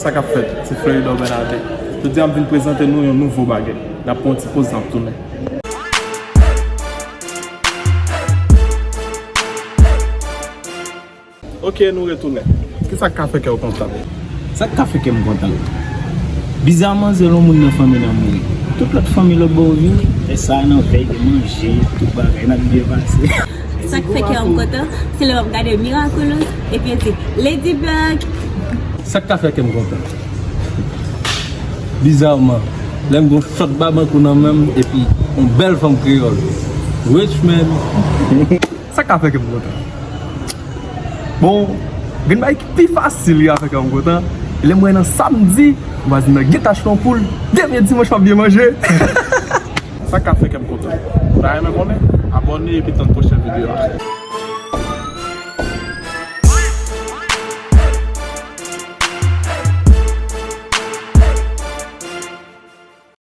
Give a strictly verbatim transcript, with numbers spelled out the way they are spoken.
Sa k ap fèt, ti Florida Bernardin. Jodi a m vin prezante nou yon nouvo bagay. N ap pran yon ti poz, n ap tounen. Ok, nou retounen. Kisa k ka fè kè w kontan? Sa k ka fè kè m kontan? Bizaman, sèl yon moun nan fanmi nan mouri. Tout lòt fanmi lòt bò yo vini, fè sa nan vèy de manje, tout bagay, n ap byen pase. Sa k fè kè m kontan, se lè m ap gade Miraculous, epi yo di, Ladybug! Sa k ka fè kè m kontan? Bizaman, lè m gon chòt babankou nan men m, epi yon bèl fanm kreyòl. Richmond. Sa k ka fè kè m kontan? Bon, gen bagay ki pi fasil ki ka fè kè m kontan. Lè m wè nan samdi, vwazin nan gentan achte yon poul, demen dimanch m ap byen manje. Sa k ka fè kè m kontan? Ou ta renmen konnen? Abòne epi tann pwochèn videyo a.